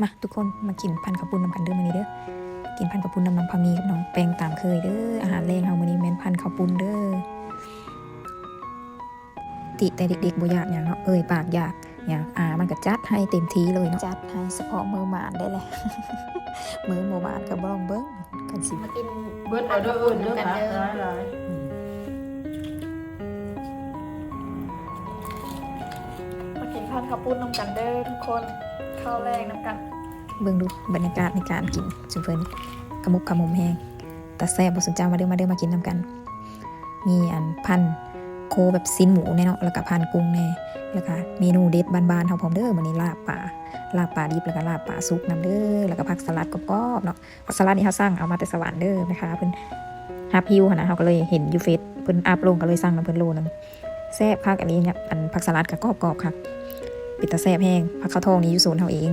ມາທຸກຄົນ ມາກິນພັນເຂົ້າປຸ້ນນຳກັນເດີມື້ນີ້ເດີ. ກິນພັນເຂົ້າປຸ້ນນຳນ້ອງພາມີກັບນ້ອງແປ້ງຕາມເຄີຍເດີ. ອາຫານແລງເຮົາມື້ນີ້ແມ່ນພັນເຂົ້າປຸ້ນເດີ. ຕິແຕ່ເດັກໆບໍ່ຢາກຫຍັງເນາະ ເອີ່ຍປາກຢາກຫຍັງ ອາມັນກໍຈັດໃຫ້ເຕັມທີ່ເລີຍເນາະ. ຈັດໃຫ້ສະເພາະມື້ໝານໄດ້ແຫຼະ ມື້ບໍ່ໝານກໍລອງເບິ່ງ. ກັນຊິມາກິນເບິດອອເດີອື່ນເດີ ນຳກັນເດີ ຫຼາຍໆ ມາກິນພັນເຂົ້າປຸ້ນນຳກັນເດີທຸກຄົນ ເຂົ້າແລງນຳກັນ. ເບິ່ງດູບັນຍາກາດໃນການກິນ ຊຸມເພິ່ນຂະໝຸກຂະໝົມແຮງ ຕາແຊບບໍ່ຊຸມເຈົ້າ? ມາເດີ ມາເດີ ມາກິນນຳກັນ. ມີອັນພັນໂຄແບບຊີ້ນໝູແນ່ເນາະ ແລ້ວກະພັນກຸ້ງແນ່ ແລ້ວກະເມນູເດັດບ້ານໆເຮົາພ້ອມເດີ. ມື້ນີ້ລາບປາ ລາບປາດິບ ແລ້ວກະລາບປາສຸກນຳເດີ ແລ້ວກະຜັກສະຫຼັດກອບໆເນາະ. ຜັກສະຫຼັດນີ້ເຮົາສັ່ງເອົາມາແຕ່ສະຫວັນເດີ ແມ່ຄ້າເພິ່ນຮັບຫິ້ວຫັ້ນນະ ເຮົາກໍເລີຍເຫັນຢູ່ເຟສເພິ່ນອັບລົງ ກໍເລີຍສັ່ງນຳເພິ່ນໂລໜຶ່ງ. ແຊບຄັກອີ່ຫຼີ ອັນຜັກສະຫຼັດກໍກອບໆຄັກ ເປັນຕາແຊບແຮງ. ຜັກເຂົ້າທອງນີ້ຢູ່ສວນເຮົາເອງ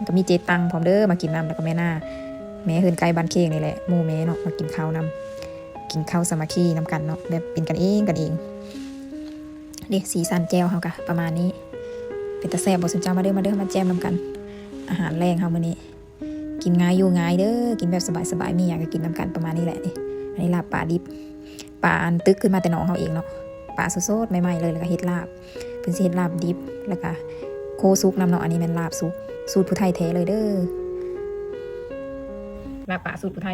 ກໍມີເຈຕັງພ້ອມເດີ ມາກິນນຳ ແລ້ວກໍແມ່ນາ ແມ່ເຮືອນໃກ້ບ້ານເຄງນີ້ແຫຼະ ໝູ່ແມ່ເນາະ ມາກິນເຂົ້ານຳ ກິນເຂົ້າສາມັກຄີນຳກັນເນາະ ແບບເປັນກັນເອງກັນເອງ. ເດ້ ສີສັນແຈ່ວເຮົາກະປະມານນີ້ ເປັນຕາແຊບບໍ່ຊຸມເຈົ້າ? ມາເດີ ມາເດີ ມາແຈ່ມນຳກັນ. ອາຫານແລງເຮົາມື້ນີ້ ກິນງ່າຍຢູ່ງ່າຍເດີ ກິນແບບສະບາຍໆ ມີຫຍັງກໍກິນນຳກັນປະມານນີ້ແຫຼະ. ນີ້ ອັນນີ້ລາບປາດິບ ປາອັນຕຶກຂຶ້ນມາແຕ່ໜອງເຮົາເອງເນາະ ປາສົດໆໃໝ່ໆເລີຍ ແລ້ວກໍເຮັດລາບ ເພິ່ນຊິເຮັດລາບດິບ ແລ້ວກໍໂຄສຸກນຳເນາະ. ອັນນີ້ແມ່ນລາບສຸກ ສູດຜູ້ໄທແທ້ເລີຍເດີ ລາບປາສູດຜູ້ໄທ.